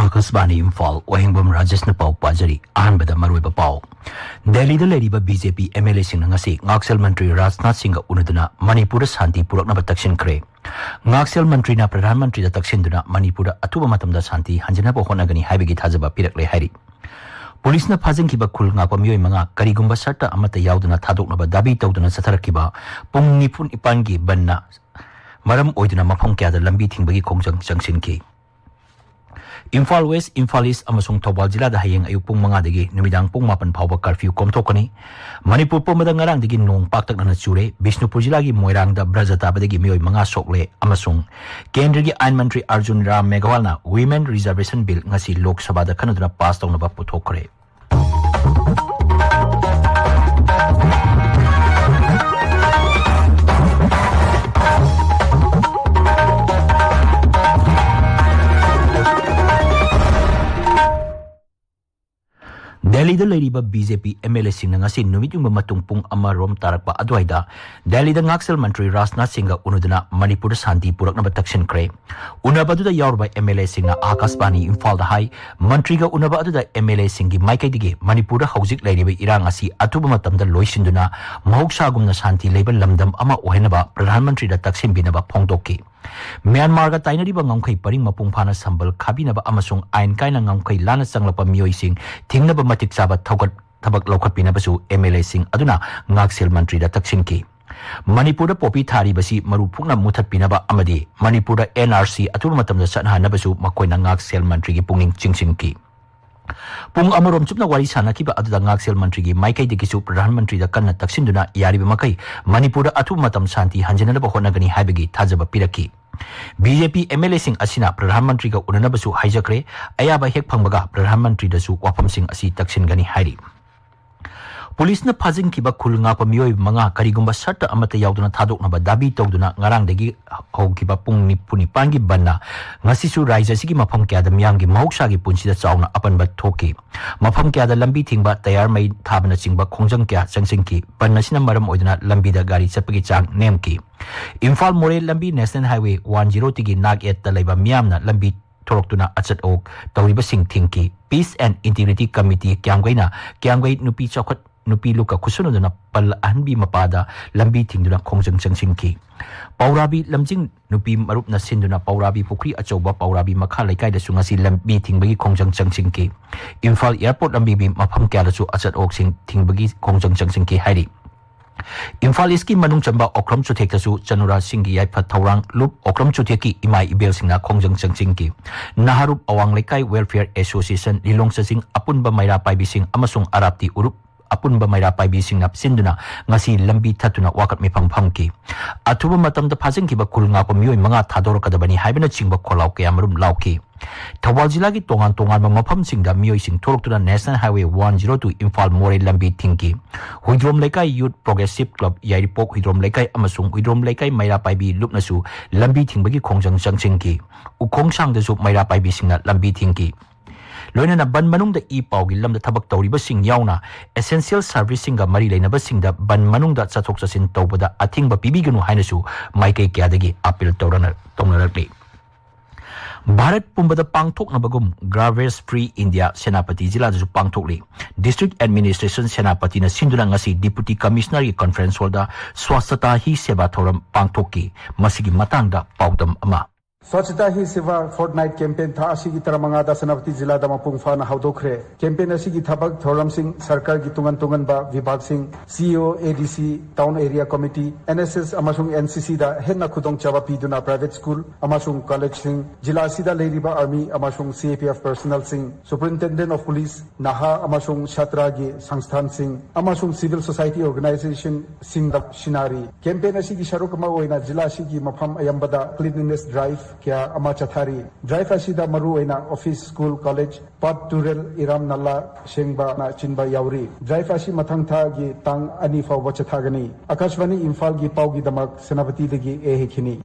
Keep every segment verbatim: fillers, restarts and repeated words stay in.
ꯑꯀꯥꯁꯕꯥꯅꯤ ꯏꯝꯐꯥꯜ, ꯋꯥꯍꯦꯡꯕꯝ ꯔꯥꯖꯦꯁꯅ ꯄꯥꯎ ꯄꯥꯖꯔꯤ꯫ ꯑꯍꯥꯟꯕꯗ ꯃꯔꯨꯑꯣꯏꯕ ꯄꯥꯎ꯫ ꯗꯦꯜꯂꯤꯗ ꯂꯩꯔꯤꯕ B J P M L ꯑꯦꯁꯤꯡꯅ ꯉꯁꯤ ꯉꯥꯛꯁꯦꯜ ꯃꯟꯇ꯭ꯔꯤ ꯔꯥꯖꯅꯥꯊ ꯁꯤꯡꯒ ꯎꯅꯗꯨꯅ ꯃꯅꯤꯄꯨꯔꯗ ꯁꯥꯟꯇꯤ ꯄꯨꯔꯛꯅꯕ ꯇꯛꯁꯤꯟꯈ꯭ꯔꯦ꯫ ꯉꯥꯛꯁꯦꯜ ꯃꯟꯇ꯭ꯔꯤꯅ ꯄ꯭ꯔꯙꯥꯟ ꯃꯟꯇ꯭ꯔꯤꯗ ꯇꯛꯁꯤꯟꯗꯨꯅ ꯃꯅꯤꯄꯨꯔꯗ ꯑꯊꯨꯕ ꯃꯇꯝꯗ ꯁꯥꯟꯇꯤ ꯍꯟꯖꯤꯟꯅꯕ ꯍꯣꯠꯅꯒꯅꯤ ꯍꯥꯏꯕꯒꯤ ꯊꯥꯖꯕ ꯄꯤꯔꯛꯂꯦ ꯍꯥꯏꯔꯤ꯫ ꯄꯨꯂꯤꯁꯅ ꯐꯥꯖꯤꯟꯈꯤꯕ ꯈꯨꯜ ꯉꯥꯛꯄ ꯃꯤꯑꯣꯏ ꯃꯉꯥ ꯀꯔꯤꯒꯨꯝꯕ ꯁꯔꯇ ꯑꯃꯠꯇ ꯌꯥꯎꯗꯅ ꯊꯥꯗꯣꯛꯅꯕ ꯗꯥꯕꯤ ꯇꯧꯗꯨꯅ ꯆꯠꯊꯔꯛꯈꯤꯕ ꯄꯨꯡ ꯅꯤꯐꯨ ꯅꯤꯄꯥꯟꯒꯤ ꯕꯟꯅ ꯃꯔꯝ ꯑꯣꯏꯗꯨꯅ ꯃꯐꯝ ꯀꯌꯥꯗ ꯂꯝꯕꯤ ꯊꯤꯡꯕꯒꯤ ꯈꯣꯡꯖꯪ ꯆꯪꯁꯤꯟꯈꯤ꯫ ꯏꯝꯐꯥꯜ ꯋꯦꯁ, ꯏꯝꯐꯥꯜ ꯏꯁ ꯑꯃꯁꯨꯡ ꯊꯧꯕꯥꯜ ꯖꯤꯂꯥꯗ ꯍꯌꯦꯡ ꯑꯌꯨꯛ ꯄꯨꯡ ꯃꯉꯥꯗꯒꯤ ꯅꯨꯃꯤꯗꯥꯡ ꯄꯨꯡ ꯃꯥꯄꯟ ꯐꯥꯎꯕ ꯀꯔꯐ꯭ꯌꯨ ꯀꯣꯝꯊꯣꯛꯀꯅꯤ꯫ ꯃꯅꯤꯄꯨꯔ ꯄꯨꯝꯕꯗ ꯉꯔꯥꯡꯗꯒꯤ ꯅꯣꯡ ꯄꯥꯛꯇꯛꯅꯅ ꯆꯨꯔꯦ꯫ ꯕꯤꯁꯅꯨꯄꯨꯔ ꯖꯤꯂꯥꯒꯤ ꯃꯣꯏꯔꯥꯡꯗ ꯕ꯭ꯔꯖ ꯇꯥꯕꯗꯒꯤ ꯃꯤꯑꯣꯏ ꯃꯉꯥ ꯁꯣꯛꯂꯦ ꯑꯃꯁꯨꯡ ꯀꯦꯟꯗ꯭ꯔꯒꯤ ꯑꯥꯏꯟ ꯃꯟꯇ꯭ꯔꯤ ꯑꯔꯖꯨꯟ ꯔꯥꯝ ꯃꯦꯘꯋꯥꯜꯅ ꯋꯤꯃꯦꯟ ꯔꯤꯖꯔꯕꯦꯁꯟ ꯕꯤꯜ ꯉꯁꯤ ꯂꯣꯛ ꯁꯚꯥꯗ ꯈꯟꯅꯗꯨꯅ ꯄꯥꯁ ꯇꯧꯅꯕ ꯄꯨꯊꯣꯛꯈ꯭ꯔꯦ꯫ ꯗꯦꯜꯂꯤꯗ ꯂꯩꯔꯤꯕ B J P M L ꯑꯦꯁꯤꯡꯅ ꯉꯁꯤ ꯅꯨꯃꯤꯠ ꯌꯨꯡꯕ ꯃꯇꯨꯡ ꯄꯨꯡ ꯑꯃꯔꯣꯝ ꯇꯥꯔꯛꯄ ꯑꯗꯨꯋꯥꯏꯗ ꯗꯦꯜꯂꯤꯗ ꯉꯥꯛꯁꯦꯜ ꯃꯟꯇ꯭ꯔꯤ ꯔꯥꯖꯅꯥꯊ ꯁꯤꯡꯒ ꯎꯅꯗꯨꯅ ꯃꯅꯤꯄꯨꯔꯗ ꯁꯥꯟꯇꯤ ꯄꯨꯔꯛꯅꯕ ꯇꯛꯁꯤꯟꯈ꯭ꯔꯦ꯫ ꯎꯅꯕ ꯑꯗꯨꯗ ꯌꯥꯎꯔꯕ ꯑꯦꯝ ꯑꯦꯜ ꯑꯦꯁꯤꯡꯅ ꯑꯥꯀꯥꯁꯕꯥꯅꯤ ꯏꯝꯐꯥꯜꯗ ꯍꯥꯏ, ꯃꯟꯇ꯭ꯔꯤꯒ ꯎꯅꯕ ꯑꯗꯨꯗ ꯑꯦꯝ ꯑꯦꯜ ꯑꯦꯁꯤꯡꯒꯤ ꯃꯥꯏꯀꯩꯗꯒꯤ ꯃꯅꯤꯄꯨꯔꯗ ꯍꯧꯖꯤꯛ ꯂꯩꯔꯤꯕ ꯏꯔꯥꯡ ꯑꯁꯤ ꯑꯊꯨꯕ ꯃꯇꯝꯗ ꯂꯣꯏꯁꯤꯟꯗꯨꯅ ꯃꯍꯧꯁꯥꯒꯨꯝꯅ ꯁꯥꯟꯇꯤ ꯂꯩꯕ ꯂꯝꯗꯝ ꯑꯃ ꯑꯣꯏꯍꯟꯅꯕ ꯄ꯭ꯔꯙꯥꯟ ꯃꯟꯇ꯭ꯔꯤꯗ ꯇꯛꯁꯤꯟꯕꯤꯅꯕ ꯐꯣꯡꯗꯣꯛꯈꯤ꯫ ꯃ꯭ꯌꯥꯟꯃꯥꯔꯒ ꯇꯥꯏꯅꯔꯤꯕ ꯉꯝꯈꯩ ꯄꯔꯤꯡ ꯃꯄꯨꯡ ꯐꯥꯅ ꯁꯝꯕꯜ ꯈꯥꯕꯤꯅꯕ ꯑꯃꯁꯨꯡ ꯑꯥꯏꯟ ꯀꯥꯏꯅ ꯉꯝꯈꯩ ꯂꯥꯟꯅ ꯆꯪꯂꯛꯄ ꯃꯤꯑꯣꯏꯁꯤꯡ ꯊꯤꯡꯅꯕ ꯃꯇꯤꯛ ꯆꯥꯕ ꯊꯧꯒꯠ ꯊꯕꯛ ꯂꯧꯈꯠꯄꯤꯅꯕꯁꯨ ꯑꯦꯝ ꯑꯦꯜ ꯑꯦꯁꯤꯡ ꯑꯗꯨꯅ ꯉꯥꯛꯁꯦꯜ ꯃꯟꯇ꯭ꯔꯤꯗ ꯇꯛꯁꯤꯟꯈꯤ꯫ ꯃꯅꯤꯄꯨꯔꯗ ꯄꯣꯄꯤ ꯊꯥꯔꯤꯕꯁꯤ ꯃꯔꯨ ꯐꯨꯛꯅ ꯃꯨꯊꯠꯄꯤꯅꯕ ꯑꯃꯗꯤ ꯃꯅꯤꯄꯨꯔꯗ ꯑꯦꯟ ꯑꯥꯔ ꯁꯤ ꯑꯊꯨꯕ ꯃꯇꯝꯗ ꯆꯠꯅꯍꯟꯅꯕꯁꯨ ꯃꯈꯣꯏꯅ ꯉꯥꯛꯁꯦꯜ ꯃꯟꯇ꯭ꯔꯤꯒꯤ ꯄꯨꯛꯅꯤꯡ ꯆꯤꯡꯁꯤꯟꯈꯤ꯫ ꯄꯨꯡ ꯑꯃꯔꯣꯝ ꯆꯨꯞꯅ ꯋꯥꯔꯤ ꯁꯥꯟꯅꯈꯤꯕ ꯑꯗꯨꯗ ꯉꯥꯛꯁꯦꯜ ꯃꯟꯇ꯭ꯔꯤꯒꯤ ꯃꯥꯏꯀꯩꯗꯒꯤꯁꯨ ꯄ꯭ꯔꯙꯥꯟ ꯃꯟꯇ꯭ꯔꯤꯗ ꯀꯟꯅ ꯇꯛꯁꯤꯟꯗꯨꯅ ꯌꯥꯔꯤꯕ ꯃꯈꯩ ꯃꯅꯤꯄꯨꯔꯗ ꯑꯊꯨꯕ ꯃꯇꯝ ꯁꯥꯟꯇꯤ ꯍꯟꯖꯤꯟꯅꯕ ꯍꯣꯠꯅꯒꯅꯤ ꯍꯥꯏꯕꯒꯤ ꯊꯥꯖꯕ ꯄꯤꯔꯛꯈꯤ꯫ B J P M L ꯑꯦꯁꯤꯡ ꯑꯁꯤꯅ ꯄ꯭ꯔꯙꯥꯟ ꯃꯟꯇ꯭ꯔꯤꯒ ꯎꯅꯅꯕꯁꯨ ꯍꯥꯏꯖꯈ꯭ꯔꯦ꯫ ꯑꯌꯥꯕ ꯍꯦꯛ ꯐꯪꯕꯒ ꯄ꯭ꯔꯙꯥꯟ ꯃꯟꯇ꯭ꯔꯤꯗꯁꯨ ꯋꯥꯐꯝꯁꯤꯡ ꯑꯁꯤ ꯇꯛꯁꯤꯟꯒꯅꯤ ꯍꯥꯏꯔꯤ꯫ ꯄꯨꯂꯤꯁꯅ ꯐꯥꯖꯤꯟꯈꯤꯕ ꯈꯨꯜ ꯉꯥꯛꯄ ꯃꯤꯑꯣꯏ ꯃꯉꯥ ꯀꯔꯤꯒꯨꯝꯕ ꯁꯔꯇ ꯑꯃꯠꯇ ꯌꯥꯎꯗꯅ ꯊꯥꯗꯣꯛꯅꯕ ꯗꯥꯕꯤ ꯇꯧꯗꯨꯅ ꯉꯔꯥꯡꯗꯒꯤ ꯍꯧꯈꯤꯕ ꯄꯨꯡ ꯅꯤꯐꯨ ꯅꯤꯄꯥꯟꯒꯤ ꯕꯟꯅ ꯉꯁꯤꯁꯨ ꯔꯥꯖ꯭ꯌ ꯑꯁꯤꯒꯤ ꯃꯐꯝ ꯀꯌꯥꯗ ꯃꯤꯌꯥꯝꯒꯤ ꯃꯍꯧꯁꯥꯒꯤ ꯄꯨꯟꯁꯤꯗ ꯆꯥꯎꯅ ꯑꯄꯟꯕ ꯊꯣꯛꯈꯤ꯫ ꯃꯐꯝ ꯀꯌꯥꯗ ꯂꯝꯕꯤ ꯊꯤꯡꯕ, ꯇꯌꯥꯔ ꯃꯩ ꯊꯥꯕꯅꯆꯤꯡꯕ ꯈꯣꯡꯖꯪ ꯀꯌꯥ ꯆꯪꯁꯤꯟꯈꯤ꯫ ꯕꯟ ꯑꯁꯤꯅ ꯃꯔꯝ ꯑꯣꯏꯗꯨꯅ ꯂꯝꯕꯤꯗ ꯒꯥꯔꯤ ꯆꯠꯄꯒꯤ ꯆꯥꯡ ꯅꯦꯝꯈꯤ꯫ ꯏꯝꯐꯥꯜ ꯃꯣꯔꯦ ꯂꯝꯕꯤ ꯅꯦꯁꯅꯦꯜ ꯍꯥꯏꯋꯦ ꯋꯥꯟ ꯖꯤꯔꯣ ꯇꯤꯒꯤ ꯅꯥꯛ ꯌꯦꯠꯇ ꯂꯩꯕ ꯃꯤꯌꯥꯝꯅ ꯂꯝꯕꯤ ꯊꯣꯔꯛꯇꯨꯅ ꯑꯆꯠ ꯑꯋꯣꯛ ꯇꯧꯔꯤꯕꯁꯤꯡ ꯊꯤꯡꯈꯤ꯫ Peace and Integrity Committee ꯀ꯭ꯌꯥꯝꯒꯩꯅ ꯀ꯭ꯌꯥꯝꯒꯩ ꯅꯨꯄꯤ ꯆꯥꯎꯈꯠ ꯅꯨꯄꯤ ꯂꯨꯞꯀ ꯈꯨꯠꯁꯨꯅꯗꯨꯅ ꯄꯜ ꯑꯍꯟꯕꯤ ꯃꯄꯥꯗ ꯂꯝꯕꯤ ꯊꯤꯡꯗꯨꯅ ꯈꯣꯡꯖꯪ ꯆꯪꯁꯤꯟꯈꯤ꯫ ꯄꯧꯔꯥꯕꯤ ꯂꯝꯖꯤꯡ ꯅꯨꯄꯤ ꯃꯔꯨꯞꯅ ꯁꯤꯟꯗꯨꯅ ꯄꯧꯔꯥꯕꯤ ꯄꯨꯈ꯭ꯔꯤ ꯑꯆꯧꯕ ꯄꯧꯔꯥꯕꯤ ꯃꯈꯥ ꯂꯩꯀꯥꯏꯗꯁꯨ ꯉꯁꯤ ꯂꯝꯕꯤ ꯊꯤꯡꯕꯒꯤ ꯈꯣꯡꯖꯪ ꯆꯪꯁꯤꯟꯈꯤ꯫ ꯏꯝꯐꯥꯜ ꯑꯦꯌꯔꯄꯣꯔꯠ ꯂꯝꯕꯤꯒꯤ ꯃꯐꯝ ꯀꯌꯥꯗꯁꯨ ꯑꯆꯠ ꯑꯋꯣꯛꯁꯤꯡ ꯊꯤꯡꯕꯒꯤ ꯈꯣꯡꯖꯪ ꯆꯪꯁꯤꯟꯈꯤ ꯍꯥꯏꯔꯤ꯫ ꯏꯝꯐꯥꯜ ꯏꯁꯀꯤ ꯃꯅꯨꯡ ꯆꯟꯕ ꯑꯣꯀ꯭ꯔꯝ ꯆꯨꯊꯦꯛꯇꯁꯨ ꯆꯅꯨꯔꯥꯁꯤꯡꯒꯤ ꯌꯥꯏꯐ ꯊꯧꯔꯥꯡ ꯂꯨꯞ ꯑꯣꯀ꯭ꯔꯝ ꯆꯨꯊꯦꯛꯀꯤ ꯏꯃꯥ ꯏꯕꯦꯜꯁꯤꯡꯅ ꯈꯣꯡꯖꯪ ꯆꯪꯁꯤꯟꯈꯤ꯫ ꯅꯍꯥꯔꯨꯞ ꯑꯋꯥꯡ ꯂꯩꯀꯥꯏ ꯋꯦꯜꯐꯤꯌꯔ ꯑꯦꯁꯣꯁꯤꯌꯦꯁꯟ, ꯂꯤꯂꯣꯡ ꯆꯥꯖꯤꯡ ꯑꯄꯨꯟꯕ ꯃꯩꯔꯥ ꯄꯥꯏꯕꯤꯁꯤꯡ ꯑꯃꯁꯨꯡ ꯑꯔꯥꯞꯇꯤ ꯎꯔꯨꯞ ꯑꯄꯨꯟꯕ ꯃꯩꯔꯥ ꯄꯥꯏꯕꯤꯁꯤꯡꯅ ꯁꯤꯟꯗꯨꯅ ꯉꯁꯤ ꯂꯝꯕꯤ ꯊꯠꯇꯨꯅ ꯋꯥꯀꯠ ꯃꯤꯐꯝ ꯐꯝꯈꯤ꯫ ꯑꯊꯨꯕ ꯃꯇꯝꯗ ꯐꯥꯖꯤꯟꯈꯤꯕ ꯈꯨꯜ ꯉꯥꯛꯄ ꯃꯤꯑꯣꯏ ꯃꯉꯥ ꯊꯥꯗꯣꯔꯛꯀꯗꯕꯅꯤ ꯍꯥꯏꯕꯅꯆꯤꯡꯕ ꯈꯣꯜꯂꯥꯎ ꯀꯌꯥꯃꯔꯨꯝ ꯂꯥꯎꯈꯤ꯫ ꯊꯧꯕꯥꯜ ꯖꯤꯂꯥꯒꯤ ꯇꯣꯉꯥꯟ ꯇꯣꯉꯥꯟꯕ ꯃꯐꯝꯁꯤꯡꯗ ꯃꯤꯑꯣꯏꯁꯤꯡ ꯊꯣꯛꯂꯛꯇꯨꯅ National Highway one zero two Imphal ꯃꯣꯔꯦ ꯂꯝꯕꯤ ꯊꯤꯡꯈꯤ꯫ ꯍꯨꯏꯗ꯭ꯔꯣꯝ ꯂꯩꯀꯥꯏ ꯌꯨꯠ ꯄ꯭ꯔꯣꯒ꯭ꯔꯦꯁꯤꯞ ꯀ꯭ꯂꯕ ꯌꯥꯏꯔꯤꯄꯣꯛ ꯍꯨꯏꯗ꯭ꯔꯣꯝ ꯂꯩꯀꯥꯏ ꯑꯃꯁꯨꯡ ꯍꯨꯏꯗ꯭ꯔꯣꯝ ꯂꯩꯀꯥꯏ ꯃꯩꯔꯥ ꯄꯥꯏꯕꯤ ꯂꯨꯞꯅꯁꯨ ꯂꯝꯕꯤ ꯊꯤꯡꯕꯒꯤ ꯈꯣꯡꯖꯪ ꯆꯪꯁꯤꯟꯈꯤ꯫ ꯎꯈꯣꯡꯁꯥꯡꯗꯁꯨ ꯃꯩꯔꯥ ꯄꯥꯏꯕꯤꯁꯤꯡꯅ ꯂꯝꯕꯤ ꯊꯤꯡꯈꯤ꯫ ꯂꯣꯏꯅꯅ ꯕꯟ ꯃꯅꯨꯡꯗ ꯏ ꯄꯥꯎꯒꯤ ꯂꯝꯗ ꯊꯕꯛ ꯇꯧꯔꯤꯕꯁꯤꯡ ꯌꯥꯎꯅ essential serviceꯁꯤꯡꯒ ꯃꯔꯤ ꯂꯩꯅꯕꯁꯤꯡꯗ ꯕꯟ ꯃꯅꯨꯡꯗ ꯆꯠꯊꯣꯛ ꯆꯠꯁꯤꯟ ꯇꯧꯕꯗ ꯑꯊꯤꯡꯕ ꯄꯤꯕꯤꯒꯅꯨ ꯍꯥꯏꯅꯁꯨ ꯃꯥꯏꯀꯩ ꯀꯌꯥꯗꯒꯤ ꯑꯥꯄꯤꯜ ꯇꯧꯔꯅ-, ꯇꯧꯅꯔꯛꯂꯤ꯫ ꯚꯥꯔꯠ ꯄꯨꯝꯕꯗ ꯄꯥꯡꯊꯣꯛꯅꯕꯒꯨꯝ Garbage Free India Senapati ꯖꯤꯂꯥꯗꯁꯨ ꯄꯥꯡꯊꯣꯛꯂꯤ꯫ District Administration ꯁꯦꯅꯥꯄꯇꯤꯅ ꯁꯤꯟꯗꯨꯅ ꯉꯁꯤ Deputy Commissionerꯒꯤ conference hallꯗ Swachhata Hi Seva ꯊꯧꯔꯝ ꯄꯥꯡꯊꯣꯛꯈꯤ꯫ ꯃꯁꯤꯒꯤ ꯃꯇꯥꯡꯗ ꯄꯥꯎꯗꯝ ꯑꯃ꯫ Swachhata Hi Seva Fortnight Campaign ꯊꯥ ꯑꯁꯤꯒꯤ ꯇꯔꯥꯃꯉꯥꯗ ꯁꯦꯅꯥꯄꯇꯤ ꯖꯤꯂꯥꯗ ꯃꯄꯨꯡ ꯐꯥꯅ ꯍꯧꯗꯣꯛꯈ꯭ꯔꯦ꯫ Campaign ꯑꯁꯤꯒꯤ ꯊꯕꯛ ꯊꯧꯔꯝꯁꯤꯡ ꯁꯔꯀꯥꯔꯒꯤ ꯇꯣꯉꯥꯟ ꯇꯣꯉꯥꯟꯕ ꯚꯤꯚꯥꯒꯁꯤꯡ, C E O, A D C, Town Area Committee, N S S ꯑꯃꯁꯨꯡ N C Cꯗ ꯍꯦꯟꯅ ꯈꯨꯗꯣꯡꯆꯥꯕ ꯄꯤꯗꯨꯅ private school ꯑꯃꯁꯨꯡ collegeꯁꯤꯡ, ꯖꯤꯂꯥ ꯑꯁꯤꯗ ꯂꯩꯔꯤꯕ Army ꯑꯃꯁꯨꯡ C A P F personnelꯁꯤꯡ, Superintendent of Police, ꯅꯍꯥ ꯑꯃꯁꯨꯡ ꯁꯥꯇ꯭ꯔꯒꯤ ꯁꯪꯁꯊꯥꯟꯁꯤꯡ ꯑꯃꯁꯨꯡ civil society organizationꯁꯤꯡꯗ ꯁꯤꯟꯅꯔꯤ꯫ Campaign ꯑꯁꯤꯒꯤ ꯁꯔꯨꯛ ꯑꯃ ꯑꯣꯏꯅ ꯖꯤꯂꯥ ꯑꯁꯤꯒꯤ ꯃꯐꯝ ꯑꯌꯥꯝꯕꯗ cleanliness drive ꯀꯌꯥ ꯑꯃ ꯆꯠꯊꯔꯤ꯫ Drive ꯑꯁꯤꯗ ꯃꯔꯨꯑꯣꯏꯅ office, school, college, path, ꯇꯨꯔꯦꯜ, ꯏꯔꯝ ꯅꯂꯥ ꯁꯦꯡꯕꯅꯆꯤꯡꯕ ꯌꯥꯎꯔꯤ꯫ Drive ꯑꯁꯤ ꯃꯊꯪ ꯊꯥꯒꯤ ꯇꯥꯡ ꯑꯅꯤ ꯐꯥꯎꯕ ꯆꯠꯊꯒꯅꯤ꯫ ꯑꯀꯥꯁꯕꯥꯅꯤ ꯏꯝꯐꯥꯜꯒꯤ ꯄꯥꯎꯒꯤꯗꯃꯛ ꯁꯦꯅꯥꯄꯇꯤꯗꯒꯤ ꯑꯦ ꯍꯦꯈꯤꯅꯤ꯫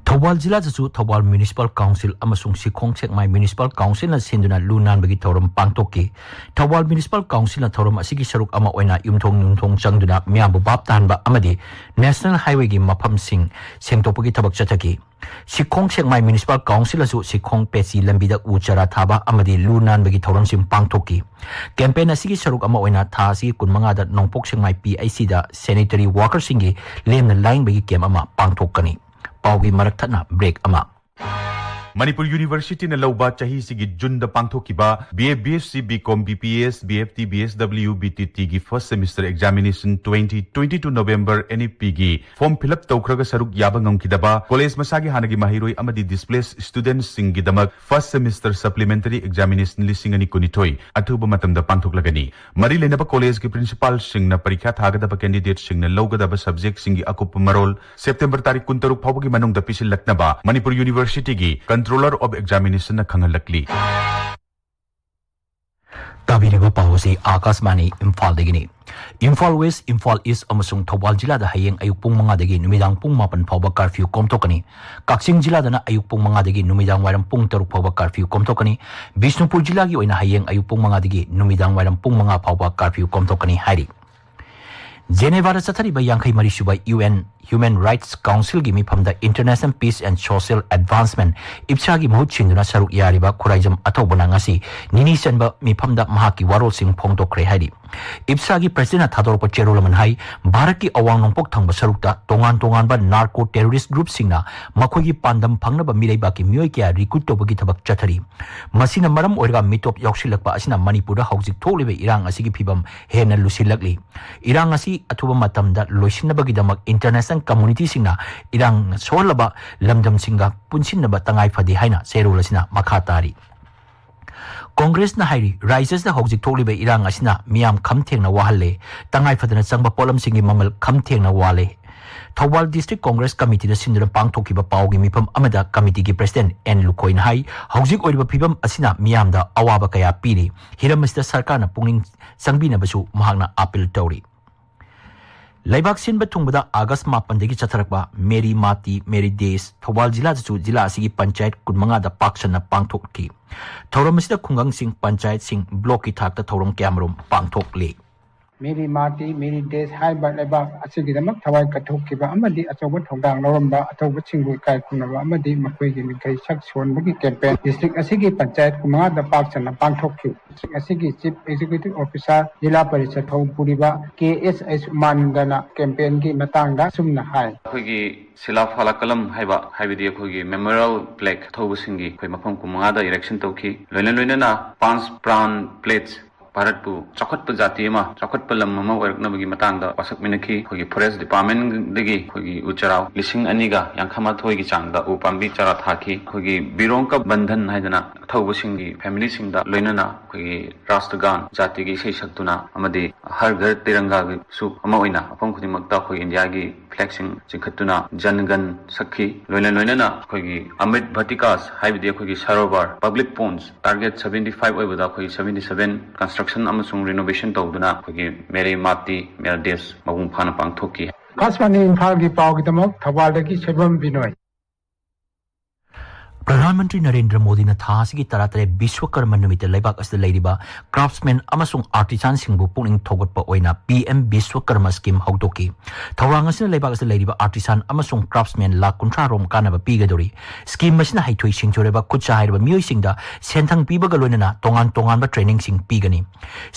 ꯊꯧꯕꯥꯜ ꯖꯤꯂꯥꯗꯁꯨ ꯊꯧꯕꯥꯜ ꯃ꯭ꯌꯨꯅꯤꯁꯤꯄꯥꯜ ꯀꯥꯎꯟꯁꯤꯜ ꯑꯃꯁꯨꯡ ꯁꯤꯈꯣꯡ ꯁꯦꯛꯃꯥꯏ ꯃ꯭ꯌꯨꯅꯤꯁꯤꯄꯥꯜ ꯀꯥꯎꯟꯁꯤꯜꯅ ꯁꯤꯟꯗꯨꯅ ꯂꯨ ꯅꯥꯟꯕꯒꯤ ꯊꯧꯔꯝ ꯄꯥꯡꯊꯣꯛꯈꯤ꯫ ꯊꯧꯕꯥꯜ ꯃ꯭ꯌꯨꯅꯤꯁꯤꯄꯥꯜ ꯀꯥꯎꯟꯁꯤꯜꯅ ꯊꯧꯔꯝ ꯑꯁꯤꯒꯤ ꯁꯔꯨꯛ ꯑꯃ ꯑꯣꯏꯅ ꯌꯨꯝꯊꯣꯡ ꯌꯨꯝꯊꯣꯡ ꯆꯪꯗꯨꯅ ꯃꯤꯌꯥꯝꯕꯨ ꯚꯥꯞ ꯇꯥꯍꯟꯕ ꯑꯃꯗꯤ ꯅꯦꯁꯅꯦꯜ ꯍꯥꯏꯋꯦꯒꯤ ꯃꯐꯝꯁꯤꯡ ꯁꯦꯡꯗꯣꯛꯄꯒꯤ ꯊꯕꯛ ꯆꯠꯊꯈꯤ꯫ ꯁꯤꯈꯣꯡ ꯁꯦꯛꯃꯥꯏ ꯃ꯭ꯌꯨꯅꯤꯁꯤꯄꯥꯜ ꯀꯥꯎꯟꯁꯤꯜꯅꯁꯨ ꯁꯤꯈꯣꯡ ꯄꯦꯆꯤ ꯂꯝꯕꯤꯗ ꯎ ꯆꯥꯔꯥ ꯊꯥꯕ ꯑꯃꯗꯤ ꯂꯨ ꯅꯥꯟꯕꯒꯤ ꯊꯧꯔꯝꯁꯤꯡ ꯄꯥꯡꯊꯣꯛꯈꯤ꯫ ꯀꯦꯝꯄꯦꯟ ꯑꯁꯤꯒꯤ ꯁꯔꯨꯛ ꯑꯃ ꯑꯣꯏꯅ ꯊꯥ ꯑꯁꯤꯒꯤ ꯀꯨꯟꯃꯉꯥꯗ ꯅꯣꯡꯄꯣꯛ ꯁꯦꯛꯃꯥꯏ ꯄꯤ ꯑꯩꯆ ꯁꯤꯗ ꯁꯦꯅꯤꯇꯔꯤ ꯋꯥꯔꯀꯔꯁꯤꯡꯒꯤ ꯂꯦꯝꯅ ꯂꯥꯏꯌꯦꯡꯕꯒꯤ ꯀꯦꯝ ꯑꯃ ꯄꯥꯡꯊꯣꯛꯀꯅꯤ꯫ ꯄꯥꯎꯒꯤ ꯃꯔꯛ ꯊꯠꯅ ꯕ꯭ꯔꯦꯛ ꯑꯃ꯫ ꯃꯅꯤꯄꯨꯔ ꯌꯨꯅꯤꯚꯔꯁꯤꯇꯤꯅ ꯂꯧꯕ ꯆꯍꯤꯁꯤꯒꯤ ꯖꯨꯟꯗ ꯄꯥꯡꯊꯣꯛꯈꯤꯕ B A, B S C, B Com, B P S, B F T, B S W, B T Tꯒꯤ first semester examination twenty twenty-two November N E Pꯒꯤ form fill up ꯇꯧꯈ꯭ꯔꯒ ꯁꯔꯨꯛ ꯌꯥꯕ ꯉꯝꯈꯤꯗꯕ ꯀꯣꯂꯦꯖ ꯃꯁꯥꯒꯤ ꯍꯥꯟꯅꯒꯤ ꯃꯍꯩꯔꯣꯏ ꯑꯃꯗꯤ displaced studentꯁꯤꯡꯒꯤꯗꯃꯛ first semester supplementary examination ꯂꯤꯁꯤꯡ ꯑꯅꯤ ꯀꯨꯟꯅꯤꯊꯣꯏ ꯑꯊꯨꯕ ꯃꯇꯝꯗ ꯄꯥꯡꯊꯣꯛꯂꯒꯅꯤ꯫ ꯃꯔꯤ ꯂꯩꯅꯕ ꯀꯣꯂꯦꯖꯀꯤ principalꯁꯤꯡꯅ ꯄꯔꯤꯈ꯭ꯌꯥ ꯊꯥꯒꯗꯕ candidateꯁꯤꯡꯅ ꯂꯧꯒꯗꯕ subjectꯁꯤꯡꯒꯤ ꯑꯀꯨꯞꯄ ꯃꯔꯣꯜ September ꯇꯥꯔꯤꯛ ꯀꯨꯟꯇꯔꯨꯛ ꯐꯥꯎꯕꯒꯤ ꯃꯅꯨꯡꯗ ꯄꯤꯁꯤꯜꯂꯛꯅꯕ ꯃꯅꯤꯄꯨꯔ ꯌꯨꯅꯤꯚꯔꯁꯤꯇꯤꯒꯤ Controller of Examinationꯅ ꯈꯪꯍꯜꯂꯛꯂꯤ꯫ ꯇꯥꯕꯤꯔꯤꯕ ꯄꯥꯎ ꯑꯁꯤ ꯑꯥꯀꯥꯁꯕꯥꯅꯤ ꯏꯝꯐꯥꯜꯗꯒꯤꯅꯤ꯫ ꯏꯝꯐꯥꯜ ꯋꯦꯁ, ꯏꯝꯐꯥꯜ ꯏꯁ ꯑꯃꯁꯨꯡ ꯊꯧꯕꯥꯜ ꯖꯤꯂꯥꯗ ꯍꯌꯦꯡ ꯑꯌꯨꯛ ꯄꯨꯡ ꯃꯉꯥꯗꯒꯤ ꯅꯨꯃꯤꯗꯥꯡ ꯄꯨꯡ ꯃꯥꯄꯟ ꯐꯥꯎꯕ ꯀꯥꯔꯐ꯭ꯌꯨ ꯀꯣꯝꯊꯣꯛꯀꯅꯤ꯫ ꯀꯛꯆꯤꯡ ꯖꯤꯂꯥꯗꯅ ꯑꯌꯨꯛ ꯄꯨꯡ ꯃꯉꯥꯗꯒꯤ ꯅꯨꯃꯤꯗꯥꯡ ꯋꯥꯏꯔꯝ ꯄꯨꯡ ꯇꯔꯨꯛ ꯐꯥꯎꯕ ꯀꯥꯔꯐ꯭ꯌꯨ ꯀꯣꯝꯊꯣꯛꯀꯅꯤ꯫ ꯕꯤꯁꯅꯨꯄꯨꯔ ꯖꯤꯂꯥꯒꯤ ꯑꯣꯏꯅ ꯍꯌꯦꯡ ꯑꯌꯨꯛ ꯄꯨꯡ ꯃꯉꯥꯗꯒꯤ ꯅꯨꯃꯤꯗꯥꯡ ꯋꯥꯏꯔꯝ ꯄꯨꯡ ꯃꯉꯥ ꯐꯥꯎꯕ ꯀꯥꯔꯐ꯭ꯌꯨ ꯀꯣꯝꯊꯣꯛꯀꯅꯤ ꯍꯥꯏꯔꯤ꯫ ꯖꯦꯅꯦꯚꯥꯗ ꯆꯠꯊꯔꯤꯕ ꯌꯥꯡꯈꯩ ꯃꯔꯤ ꯁꯨꯕ U N Human Rights Councilꯒꯤ ꯃꯤꯐꯝꯗ International Peace and Social Advancement, IPSAꯒꯤ ꯃꯍꯨꯠ ꯁꯤꯟꯗꯨꯅ ꯁꯔꯨꯛ ꯌꯥꯔꯤꯕ ꯈꯨꯔꯥꯏꯖꯝ ꯑꯊꯧꯕꯅ ꯉꯁꯤ ꯅꯤꯅꯤ ꯆꯟꯕ ꯃꯤꯐꯝꯗ ꯃꯍꯥꯛꯀꯤ ꯋꯥꯔꯣꯜꯁꯤꯡ ꯐꯣꯡꯗꯣꯛꯈ꯭ꯔꯦ ꯍꯥꯏꯔꯤ꯫ IPSAꯒꯤ presidentꯅ ꯊꯥꯗꯣꯔꯛꯄ ꯆꯦꯔꯣꯜ ꯑꯃꯅ ꯍꯥꯏ, ꯚꯥꯔꯠꯀꯤ ꯑꯋꯥꯡ ꯅꯣꯡꯄꯣꯛ ꯊꯪꯕ ꯁꯔꯨꯛꯇ ꯇꯣꯉꯥꯟ ꯇꯣꯉꯥꯟꯕ narco terrorist groupꯁꯤꯡꯅ ꯃꯈꯣꯏꯒꯤ ꯄꯥꯟꯗꯝ ꯐꯪꯅꯕ ꯃꯤꯔꯩꯕꯥꯛꯀꯤ ꯃꯤꯑꯣꯏ ꯀꯌꯥ recruit ꯇꯧꯕꯒꯤ ꯊꯕꯛ ꯆꯠꯊꯔꯤ꯫ ꯃꯁꯤꯅ ꯃꯔꯝ ꯑꯣꯏꯔꯒ ꯃꯤꯇꯣꯞ ꯌꯥꯎꯁꯤꯜꯂꯛꯄ ꯑꯁꯤꯅ ꯃꯅꯤꯄꯨꯔꯗ ꯍꯧꯖꯤꯛ ꯊꯣꯛꯂꯤꯕ ꯏꯔꯥꯡ ꯑꯁꯤꯒꯤ ꯐꯤꯕꯝ ꯍꯦꯟꯅ ꯂꯨꯁꯤꯜꯂꯛꯂꯤ꯫ ꯏꯔꯥꯡ ꯑꯁꯤ ꯑꯊꯨꯕ ꯃꯇꯝꯗ ꯂꯣꯏꯁꯤꯟꯅꯕꯒꯤꯗꯃꯛ international communityꯁꯤꯡꯅ ꯏꯔꯥꯡ ꯁꯣꯛꯍꯜꯂꯕ ꯂꯝꯗꯝꯁꯤꯡꯒ ꯄꯨꯟꯁꯤꯟꯅꯕ ꯇꯉꯥꯏ ꯐꯗꯦ ꯍꯥꯏꯅ ꯆꯦꯔꯣꯜ ꯑꯁꯤꯅ ꯃꯈꯥ ꯇꯥꯔꯤ꯫ ꯀꯣꯡꯒ꯭ꯔꯦꯁꯅ ꯍꯥꯏꯔꯤ, ꯔꯥꯖ꯭ꯌꯁꯤꯗ ꯍꯧꯖꯤꯛ ꯊꯣꯛꯂꯤꯕ ꯏꯔꯥꯡ ꯑꯁꯤꯅ ꯃꯤꯌꯥꯝ ꯈꯝ ꯊꯦꯡꯅ ꯋꯥꯍꯜꯂꯦ, ꯇꯉꯥꯏ ꯐꯗꯅ ꯆꯪꯕ ꯄꯣꯠꯂꯝꯁꯤꯡꯒꯤ ꯃꯃꯜ ꯈꯝ ꯊꯦꯡꯅ ꯋꯥꯜꯂꯦ꯫ ꯊꯧꯕꯥꯜ District Congress Committeeꯅ ꯁꯤꯟꯗꯨꯅ ꯄꯥꯡꯊꯣꯛꯈꯤꯕ ꯄꯥꯎꯒꯤ ꯃꯤꯐꯝ ꯑꯃꯗ committeeꯒꯤ president N ꯂꯨꯈꯣꯏꯅ ꯍꯥꯏ, ꯍꯧꯖꯤꯛ ꯑꯣꯏꯔꯤꯕ ꯐꯤꯕꯝ ꯑꯁꯤꯅ ꯃꯤꯌꯥꯝꯗ ꯑꯋꯥꯕ ꯀꯌꯥ ꯄꯤꯔꯤ꯫ ꯍꯤꯔꯝ ꯑꯁꯤꯗ ꯁꯔꯀꯥꯔꯅ ꯄꯨꯛꯅꯤꯡ ꯆꯪꯕꯤꯅꯕꯁꯨ ꯃꯍꯥꯛꯅ appeal ꯇꯧꯔꯤ꯫ ꯂꯩꯕꯥꯛ ꯁꯤꯟꯕ ꯊꯨꯡꯕꯗ ꯑꯥꯒꯁ ꯃꯥꯄꯟꯗꯒꯤ ꯆꯠꯊꯔꯛꯄ ꯃꯦꯔꯤ ꯃꯥꯇꯤ, ꯃꯦꯔꯤ ꯗꯦꯁ ꯊꯧꯕꯥꯜ ꯖꯤꯂꯥꯗꯁꯨ ꯖꯤꯂꯥ ꯑꯁꯤꯒꯤ ꯄꯟꯆꯥꯌꯠ ꯀꯨꯟꯃꯉꯥꯗ ꯄꯥꯛ ꯁꯟꯅ ꯄꯥꯡꯊꯣꯛꯈꯤ꯫ ꯊꯧꯔꯝ ꯑꯁꯤꯗ ꯈꯨꯡꯒꯪꯁꯤꯡ, ꯄꯟꯆꯥꯌꯠꯁꯤꯡ, ꯕ꯭ꯂꯣꯛꯀꯤ ꯊꯥꯛꯇ ꯊꯧꯔꯝ ꯀꯌꯥꯃꯔꯨꯝ ꯄꯥꯡꯊꯣꯛꯂꯤ꯫ ꯃꯦꯔꯤ ꯃꯥꯇꯤ, ꯃꯦꯔꯤ ꯗꯦꯁ ꯍꯥꯏꯕ ꯂꯩꯕꯥꯛ ꯑꯁꯤꯒꯤꯗꯃꯛ ꯊꯋꯥꯏ ꯀꯠꯊꯣꯛꯈꯤꯕ ꯑꯃꯗꯤ ꯑꯆꯧꯕ ꯊꯧꯗꯥꯡ ꯂꯧꯔꯝꯕ ꯑꯊꯧꯕꯁꯤꯡꯕꯨ ꯏꯀꯥꯏ ꯈꯨꯝꯅꯕ ꯑꯃꯗꯤ ꯃꯈꯣꯏꯒꯤ ꯃꯤꯡꯈꯩ ꯁꯛ ꯁꯣꯟꯕꯒꯤ ꯀꯦꯝꯄꯦꯟ ꯗꯤꯁꯇ꯭ꯔꯤꯛ ꯑꯁꯤꯒꯤ ꯄꯟꯆꯥꯌꯠ ꯀꯨꯟꯃꯉꯥꯗ ꯄꯥꯛ ꯁꯟꯅ ꯄꯥꯡꯊꯣꯛꯈꯤ꯫ ꯗꯤꯁꯇ꯭ꯔꯤꯛ ꯑꯁꯤꯒꯤ ꯆꯤꯐ ꯑꯦꯛꯖꯤꯀ꯭ꯌꯨꯇꯤꯚ ꯑꯣꯐꯤꯁꯥꯔ, ꯖꯤꯂꯥ ꯄꯔꯤꯁꯠ ꯊꯧ ꯄꯨꯔꯤꯕ ꯀꯦ ꯑꯦꯁ ꯑꯩꯆ ꯎꯃꯥꯅꯟꯗꯅ ꯀꯦꯝꯄꯦꯟꯒꯤ ꯃꯇꯥꯡꯗ ꯑꯁꯨꯝꯅ ꯍꯥꯏ꯫ ꯑꯩꯈꯣꯏꯒꯤ ꯁꯤꯂꯥ ꯐꯥꯂꯥ ꯀꯂꯝ ꯍꯥꯏꯕ, ꯍꯥꯏꯕꯗꯤ ꯑꯩꯈꯣꯏꯒꯤ ꯃꯦꯃꯣꯔꯤꯌꯦꯜ ꯄ꯭ꯂꯦꯛ ꯑꯊꯧꯕꯁꯤꯡꯒꯤ ꯑꯩꯈꯣꯏ ꯃꯐꯝ ꯀꯨꯟꯃꯉꯥꯗ ꯏꯔꯦꯛꯁꯟ ꯇꯧꯈꯤ꯫ ꯂꯣꯏꯅ ꯂꯣꯏꯅꯅ ꯄꯥꯟꯆ ꯄ꯭ꯔꯥꯟ ꯄ꯭ꯂꯦꯠꯁ, ꯚꯥꯔꯠꯄꯨ ꯆꯥꯎꯈꯠꯄ ꯖꯥꯇꯤ ꯑꯃ, ꯆꯥꯎꯈꯠꯄ ꯂꯝ ꯑꯃ ꯑꯣꯏꯔꯛꯅꯕꯒꯤ ꯃꯇꯥꯡꯗ ꯋꯥꯁꯛ ꯃꯤꯟꯅꯈꯤ꯫ ꯑꯩꯈꯣꯏꯒꯤ ꯐꯣꯔꯦꯁ ꯗꯤꯄꯥꯔꯠꯃꯦꯟꯗꯒꯤ ꯑꯩꯈꯣꯏꯒꯤ ꯎ ꯆꯔꯥꯎ ꯂꯤꯁꯤꯡ ꯑꯅꯤꯒ ꯌꯥꯡꯈꯩ ꯃꯥꯊꯣꯏꯒꯤ ꯆꯥꯡꯗ ꯎ ꯄꯥꯝꯕꯤ ꯆꯔꯥ ꯊꯥꯈꯤ꯫ ꯑꯩꯈꯣꯏꯒꯤ ꯕꯤꯔꯣꯡꯀ ꯕꯟꯙꯟ ꯍꯥꯏꯗꯅ ꯑꯊꯧꯕꯁꯤꯡꯒꯤ ꯐꯦꯃꯤꯂꯤꯁꯤꯡꯗ ꯂꯣꯏꯅꯅ ꯑꯩꯈꯣꯏꯒꯤ ꯔꯥꯁꯇ꯭ꯔꯒꯥꯟ ꯖꯥꯇꯤꯒꯤ ꯏꯁꯩ ꯁꯛꯇꯨꯅ ꯑꯃꯗꯤ ꯍꯔ ꯘꯔ ꯇꯤꯔꯪꯒꯥꯒꯤꯁꯨ ꯑꯃ ꯑꯣꯏꯅ ꯃꯐꯝ ꯈꯨꯗꯤꯡꯃꯛꯇ ꯑꯩꯈꯣꯏ ꯏꯟꯗꯤꯌꯥꯒꯤ ꯐ꯭ꯂꯦꯛꯁꯤꯡ ꯆꯤꯡꯈꯠꯇꯨꯅ ꯖꯟ ꯒꯟ ꯁꯛꯈꯤ꯫ ꯂꯣꯏꯅ ꯂꯣꯏꯅꯅ ꯑꯩꯈꯣꯏꯒꯤ ꯑꯃ꯭ꯔꯤꯠ ꯚꯇꯤꯀꯥꯁ ꯍꯥꯏꯕꯗꯤ ꯑꯩꯈꯣꯏꯒꯤ ꯁꯔꯣꯕꯔ ꯄꯕ꯭ꯂꯤꯛ ꯄꯣꯟꯁ ꯇꯥꯔꯒꯦꯠ seventy five ꯑꯣꯏꯕꯗ ꯑꯩꯈꯣꯏꯒꯤ seventy seven construction ꯑꯃꯁꯨꯡ renovation ꯇꯧꯗꯨꯅ ꯑꯩꯈꯣꯏꯒꯤ ꯃꯦꯔꯤ ꯃꯥꯇꯤ, ꯃꯦꯔꯤ ꯗꯦꯁ ꯃꯄꯨꯡ ꯐꯥꯅ ꯄꯥꯡꯊꯣꯛꯈꯤ꯫ ꯑꯀꯥꯁꯕꯥꯅꯤ ꯏꯝꯐꯥꯜꯒꯤ ꯄꯥꯎꯒꯤꯗꯃꯛ ꯊꯧꯕꯥꯜꯗꯒꯤ ꯁꯣꯏꯕꯝ ꯕꯤꯅꯣꯏ꯫ ꯄ꯭ꯔꯙꯥꯟ ꯃꯟꯇ꯭ꯔꯤ ꯅꯔꯦꯟꯗ꯭ꯔ ꯃꯣꯗꯤꯅ ꯊꯥ ꯑꯁꯤꯒꯤ ꯇꯔꯥꯇꯔꯦꯠ ꯕꯤꯁ꯭ꯋꯀꯔꯃ ꯅꯨꯃꯤꯠꯇ ꯂꯩꯕꯥꯛ ꯑꯁꯤꯗ ꯂꯩꯔꯤꯕ ꯀ꯭ꯔꯥꯐꯠꯁꯃꯦꯟ ꯑꯃꯁꯨꯡ ꯑꯥꯔꯇꯤꯁꯥꯟꯁꯤꯡꯕꯨ ꯄꯨꯛꯅꯤꯡ ꯊꯧꯒꯠꯄ ꯑꯣꯏꯅ ꯄꯤ ꯑꯦꯝ ꯕꯤꯁ꯭ꯋꯀꯔꯃ ꯁ꯭ꯀꯤꯝ ꯍꯧꯗꯣꯛꯈꯤ꯫ ꯊꯧꯔꯥꯡ ꯑꯁꯤꯅ ꯂꯩꯕꯥꯛ ꯑꯁꯤꯗ ꯂꯩꯔꯤꯕ ꯑꯥꯔꯇꯤꯁꯥꯟ ꯑꯃꯁꯨꯡ ꯀ꯭ꯔꯥꯐꯠꯁꯃꯦꯟ ꯂꯥꯈ ꯀꯨꯟꯊ꯭ꯔꯥ ꯔꯣꯝ ꯀꯥꯟꯅꯕ ꯄꯤꯒꯗꯧꯔꯤ꯫ ꯁ꯭ꯀꯤꯝ ꯑꯁꯤꯅ ꯍꯩꯊꯣꯏ ꯁꯤꯡꯊꯣꯏꯔꯕ ꯈꯨꯠ ꯁꯥ ꯍꯩꯔꯕ ꯃꯤꯑꯣꯏꯁꯤꯡꯗ ꯁꯦꯟꯊꯪ ꯄꯤꯕꯒ ꯂꯣꯏꯅꯅ ꯇꯣꯉꯥꯟ ꯇꯣꯉꯥꯟꯕ ꯇ꯭ꯔꯦꯅꯤꯡꯁꯤꯡ ꯄꯤꯒꯅꯤ꯫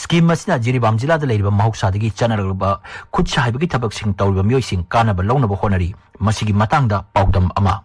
ꯁ꯭ꯀꯤꯝ ꯑꯁꯤꯅ ꯖꯤꯔꯤꯕꯥꯝ ꯖꯤꯂꯥꯗ ꯂꯩꯔꯤꯕ ꯃꯍꯧꯁꯥꯗꯒꯤ ꯆꯠꯅꯔꯛꯂꯕ ꯈꯨꯠ ꯁꯥ ꯍꯩꯕꯒꯤ ꯊꯕꯛꯁꯤꯡ ꯇꯧꯔꯤꯕ ꯃꯤꯑꯣꯏꯁꯤꯡ ꯀꯥꯟꯅꯕ ꯂꯧꯅꯕ ꯍꯣꯠꯅꯔꯤ꯫ ꯃꯁꯤꯒꯤ ꯃꯇꯥꯡꯗ ꯄꯥꯎꯗꯝ ꯑꯃ꯫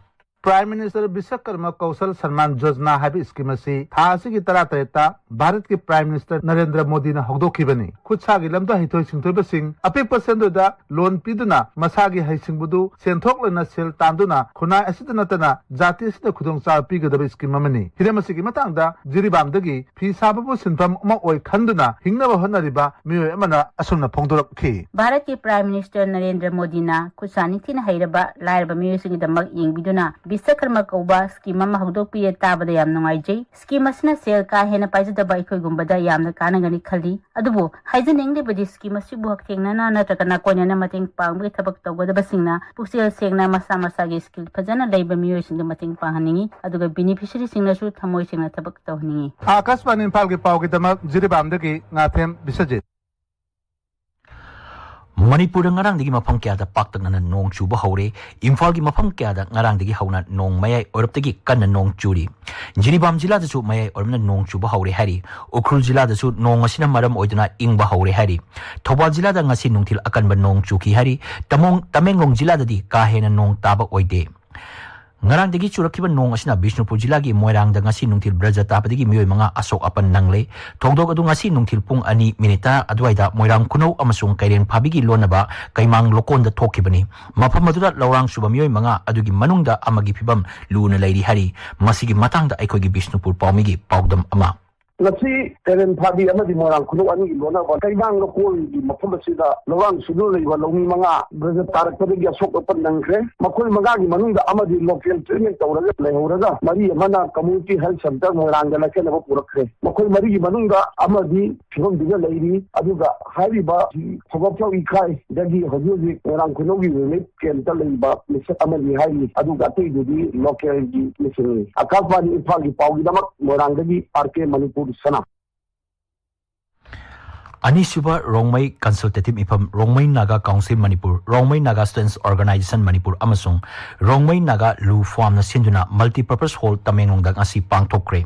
ꯄ꯭ꯔꯥꯏꯝ ꯃꯤꯅꯤꯁꯇꯔ ꯕꯤꯁ꯭ꯋꯀꯔꯃ ꯀꯧꯁꯜ ꯁꯟꯃꯥꯟ ꯌꯣꯖꯅꯥ ꯍꯥꯏꯕ ꯁ꯭ꯀꯤꯝ ꯑꯁꯤ ꯊꯥ ꯑꯁꯤꯒꯤ ꯇꯔꯥꯇꯔꯦꯠꯇ ꯚꯥꯔꯠꯀꯤ ꯄ꯭ꯔꯥꯏꯝ ꯃꯤꯅꯤꯁꯇꯔ ꯅꯔꯦꯟꯗ꯭ꯔ ꯃꯣꯗꯤꯅ ꯍꯧꯗꯣꯛꯈꯤꯕꯅꯤ꯫ ꯈꯨꯠꯁꯥꯒꯤ ꯂꯝꯗ ꯍꯩꯊꯣꯏ ꯁꯤꯡꯊꯣꯏꯕꯁꯤꯡ ꯑꯄꯤꯛꯄ ꯁꯦꯟꯗꯣꯏꯗ ꯂꯣꯟ ꯄꯤꯗꯨꯅ ꯃꯁꯥꯒꯤ ꯍꯩꯁꯤꯡꯕꯗꯨ ꯁꯦꯟꯊꯣꯛ ꯂꯩꯅ ꯁꯦꯜ ꯇꯥꯟꯗꯨꯅ ꯈꯨꯟꯅꯥꯏ ꯑꯁꯤꯗ ꯅꯠꯇꯅ ꯖꯥꯇꯤ ꯑꯁꯤꯗ ꯈꯨꯗꯣꯡꯆꯥꯕ ꯄꯤꯒꯗꯕ ꯁ꯭ꯀꯤꯝ ꯑꯃꯅꯤ꯫ ꯍꯤꯔꯝ ꯑꯁꯤꯒꯤ ꯃꯇꯥꯡꯗ ꯖꯤꯔꯤꯕꯥꯝꯗꯒꯤ ꯐꯤ ꯁꯥꯕꯕꯨ ꯁꯤꯟꯐꯝ ꯑꯃ ꯑꯣꯏ ꯈꯟꯗꯨꯅ ꯍꯤꯡꯅꯕ ꯍꯣꯠꯅꯔꯤꯕ ꯃꯤꯑꯣꯏ ꯑꯃꯅ ꯑꯁꯨꯝꯅ ꯐꯣꯡꯗꯣꯔꯛꯈꯤ꯫ ꯚꯥꯔꯠꯀꯤ ꯄ꯭ꯔꯥꯏꯝ ꯃꯤꯅꯤꯁꯇꯔ ꯅꯔꯦꯟꯗ꯭ꯔ ꯃꯣꯗꯤꯅ ꯈꯨꯠꯁꯥ ꯅꯤꯡꯊꯤꯅ ꯍꯩꯔꯕ ꯂꯥꯏꯔꯕ ꯃꯤꯑꯣꯏꯁꯤꯡꯒꯤꯗꯃꯛ ꯌꯦꯡꯕꯤꯗꯨꯅ ꯕꯤꯁꯀꯔꯃ ꯀꯧꯕ ꯁ꯭ꯀꯤꯝ ꯑꯃ ꯍꯧꯗꯣꯛꯄꯤꯔꯦ꯫ ꯇꯥꯕꯗ ꯌꯥꯝ ꯅꯨꯡꯉꯥꯏꯖꯩ꯫ ꯁ꯭ꯀꯤꯝ ꯑꯁꯤꯅ ꯁꯦꯜ ꯀꯥ ꯍꯦꯟꯅ ꯄꯥꯏꯖꯗꯕ ꯑꯩꯈꯣꯏꯒꯨꯝꯕꯗ ꯌꯥꯝꯅ ꯀꯥꯟꯅꯒꯅꯤ ꯈꯜꯂꯤ꯫ ꯑꯗꯨꯕꯨ ꯍꯥꯏꯖꯅꯤꯡꯂꯤꯕꯗꯤ ꯁ꯭ꯀꯤꯝ ꯑꯁꯤꯕꯨ ꯍꯛꯊꯦꯡꯅꯅ ꯅꯠꯇ꯭ꯔꯒ ꯅꯥꯀꯣꯏꯅꯅ ꯃꯇꯦꯡ ꯄꯥꯡꯕꯒꯤ ꯊꯕꯛ ꯇꯧꯒꯗꯕꯁꯤꯡꯅ ꯄꯨꯛꯆꯦꯜ ꯁꯦꯡꯅ ꯃꯁꯥ ꯃꯁꯥꯒꯤ ꯁ꯭ꯀꯤꯜ ꯐꯖꯅ ꯂꯩꯕ ꯃꯤꯑꯣꯏꯁꯤꯡꯗ ꯃꯇꯦꯡ ꯄꯥꯡꯍꯟꯅꯤꯡꯏ꯫ ꯑꯗꯨꯒ ꯕꯦꯅꯤꯐꯤꯁꯔꯤꯁꯤꯡꯅꯁꯨ ꯊꯃꯣꯏ ꯁꯦꯡꯅ ꯊꯕꯛ ꯇꯧꯍꯟꯅꯤꯡꯏ꯫ ꯑꯥꯀꯥꯁꯕꯥꯅꯤ ꯏꯝꯐꯥꯜꯒꯤ ꯄꯥꯎꯒꯤꯗꯃꯛ ꯖꯤꯔꯤꯕꯥꯝꯗꯒꯤ ꯉꯥꯊꯦꯝ ꯕꯤꯁ꯭ꯋꯖꯤꯠ꯫ ꯃꯅꯤꯄꯨꯔꯗ ꯉꯔꯥꯡꯗꯒꯤ ꯃꯐꯝ ꯀꯌꯥꯗ ꯄꯥꯛꯇꯛꯅꯅ ꯅꯣꯡ ꯆꯨꯕ ꯍꯧꯔꯦ꯫ ꯏꯝꯐꯥꯜꯒꯤ ꯃꯐꯝ ꯀꯌꯥꯗ ꯉꯔꯥꯡꯗꯒꯤ ꯍꯧꯅ ꯅꯣꯡ ꯃꯌꯥꯏ ꯑꯣꯏꯔꯞꯇꯒꯤ ꯀꯟꯅ ꯅꯣꯡ ꯆꯨꯔꯤ꯫ ꯖꯤꯔꯤꯕꯥꯝ ꯖꯤꯂꯥꯗꯁꯨ ꯃꯌꯥꯏ ꯑꯣꯏꯔꯞꯅ ꯅꯣꯡ ꯆꯨꯕ ꯍꯧꯔꯦ ꯍꯥꯏꯔꯤ꯫ ꯎꯈ꯭ꯔꯨꯜ ꯖꯤꯂꯥꯗꯁꯨ ꯅꯣꯡ ꯑꯁꯤꯅ ꯃꯔꯝ ꯑꯣꯏꯗꯨꯅ ꯏꯪꯕ ꯍꯧꯔꯦ ꯍꯥꯏꯔꯤ꯫ ꯊꯧꯕꯥꯜ ꯖꯤꯂꯥꯗ ꯉꯁꯤ ꯅꯨꯡꯊꯤꯜ ꯑꯀꯟꯕ ꯅꯣꯡ ꯆꯨꯈꯤ ꯍꯥꯏꯔꯤ꯫ ꯇꯃꯣꯡ-, ꯇꯃꯦꯡꯂꯣꯡ ꯖꯤꯂꯥꯗꯗꯤ ꯀꯥ ꯍꯦꯟꯅ ꯅꯣꯡ ꯇꯥꯕ ꯑꯣꯏꯗꯦ꯫ ꯉꯔꯥꯡꯗꯒꯤ ꯆꯨꯔꯛꯈꯤꯕ ꯅꯣꯡ ꯑꯁꯤꯅ ꯕꯤꯁꯅꯨꯄꯨꯔ ꯖꯤꯂꯥꯒꯤ ꯃꯣꯏꯔꯥꯡꯗ ꯉꯁꯤ ꯅꯨꯡꯊꯤꯜ ꯕ꯭ꯔꯖ ꯇꯥꯕꯗꯒꯤ ꯃꯤꯑꯣꯏ ꯃꯉꯥ ꯑꯁꯣꯛ ꯑꯄꯟ ꯅꯪꯂꯦ꯫ ꯊꯧꯗꯣꯛ ꯑꯗꯨ ꯉꯁꯤ ꯅꯨꯡꯊꯤꯜ ꯄꯨꯡ ꯑꯅꯤ ꯃꯤꯅꯤꯠ ꯇꯔꯥ ꯑꯗꯨꯋꯥꯏꯗ ꯃꯣꯏꯔꯥꯡ ꯈꯨꯅꯧ ꯑꯃꯁꯨꯡ ꯀꯩꯔꯦꯟ ꯐꯥꯕꯤꯒꯤ ꯂꯣꯟꯅꯕ ꯀꯩꯃꯥꯡ ꯂꯣꯀꯣꯟꯗ ꯊꯣꯛꯈꯤꯕꯅꯤ꯫ ꯃꯐꯝ ꯑꯗꯨꯗ ꯂꯧꯔꯥꯡ ꯁꯨꯕ ꯃꯤꯑꯣꯏ ꯃꯉꯥ ꯑꯗꯨꯒꯤ ꯃꯅꯨꯡꯗ ꯑꯃꯒꯤ ꯐꯤꯕꯝ ꯂꯨꯅ ꯂꯩꯔꯤ ꯍꯥꯏꯔꯤ꯫ ꯃꯁꯤꯒꯤ ꯃꯇꯥꯡꯗ ꯑꯩꯈꯣꯏꯒꯤ ꯕꯤꯁꯅꯨꯄꯨꯔ ꯄꯥꯎꯃꯤꯒꯤ ꯄꯥꯎꯗꯝ ꯑꯃ꯫ ꯉꯁꯤ ꯀꯩꯔꯦꯟ ꯐꯥꯕꯤ ꯑꯃꯗꯤ ꯃꯣꯏꯔꯥꯡ ꯈꯨꯅꯧ ꯑꯅꯤꯒꯤ ꯂꯣꯟꯅꯕ ꯀꯩꯃꯥꯡ ꯂꯣꯀꯣꯟꯒꯤ ꯃꯐꯝ ꯑꯁꯤꯗ ꯂꯧꯔꯥꯡ ꯁꯨꯗꯨꯅ ꯂꯩꯕ ꯂꯧꯃꯤ ꯃꯉꯥ ꯕ꯭ꯔꯖ ꯇꯥꯔꯛꯄꯗꯒꯤ ꯑꯁꯣꯛ ꯑꯄꯟ ꯅꯪꯈ꯭ꯔꯦ꯫ ꯃꯈꯣꯏ ꯃꯉꯥꯒꯤ ꯃꯅꯨꯡꯗ ꯑꯃꯗꯤ ꯂꯣꯀꯦꯜ ꯇ꯭ꯔꯤꯠꯃꯦꯟ ꯇꯧꯔꯒ ꯂꯩꯍꯧꯔꯒ, ꯃꯔꯤ ꯑꯃꯅ ꯀꯝꯃ꯭ꯌꯨꯅꯤꯇꯤ ꯍꯦꯜꯊ ꯁꯦꯟꯇꯔ ꯃꯣꯏꯔꯥꯡꯗ ꯂꯥꯏꯌꯦꯡꯅꯕ ꯄꯨꯔꯛꯈ꯭ꯔꯦ꯫ ꯃꯈꯣꯏ ꯃꯔꯤꯒꯤ ꯃꯅꯨꯡꯗ ꯑꯃꯗꯤ ꯐꯤꯕꯝꯗꯨꯗ ꯂꯩꯔꯤ꯫ ꯑꯗꯨꯒ ꯍꯥꯏꯔꯤꯕ ꯊꯧꯒꯠꯐꯝ ꯏꯀꯥꯏꯗꯒꯤ ꯍꯧꯖꯤꯛ ꯍꯧꯖꯤꯛ ꯃꯣꯏꯔꯥꯡ ꯈꯨꯅꯧꯒꯤ ꯔꯤꯂꯤꯐ ꯀꯦꯝꯞꯇ ꯂꯩꯕ ꯃꯤꯁꯛ ꯑꯃꯅꯤ ꯍꯥꯏꯔꯤ꯫ ꯑꯗꯨꯒ ꯑꯇꯩꯗꯨꯗꯤ ꯂꯣꯀꯦꯜꯒꯤ ꯃꯤꯁꯤꯡꯅꯤ꯫ ꯑꯀꯥꯁꯕꯥꯅꯤ ꯏꯝꯐꯥꯜꯒꯤ ꯄꯥꯎꯒꯤꯗꯃꯛ ꯃꯣꯏꯔꯥꯡꯗꯒꯤ ꯑꯥꯔ ꯀꯦ ꯃꯅꯤꯄꯨꯔ ꯁꯅꯥ꯫ ꯑꯅꯤꯁꯨꯕ ꯔꯣꯡꯃꯩ ꯀꯟꯁꯜꯇꯦꯇꯤꯚ ꯃꯤꯐꯝ ꯔꯣꯡꯃꯩ ꯅꯥꯒꯥ ꯀꯥꯎꯟꯁꯤꯜ ꯃꯅꯤꯄꯨꯔ, ꯔꯣꯡꯃꯩ ꯅꯥꯒꯥ ꯁ꯭ꯇꯨꯗꯦꯟꯠꯁ ꯑꯣꯔꯒꯅꯥꯏꯖꯦꯁꯟ ꯃꯅꯤꯄꯨꯔ ꯑꯃꯁꯨꯡ ꯔꯣꯡꯃꯩ ꯅꯥꯒꯥ ꯂꯨ ꯐꯥꯝꯅ ꯁꯤꯟꯗꯨꯅ ꯃꯜꯇꯤꯄꯔꯄꯁ ꯍꯣꯜ ꯇꯃꯦꯡꯂꯣꯡꯗ ꯉꯁꯤ ꯄꯥꯡꯊꯣꯛꯈ꯭ꯔꯦ꯫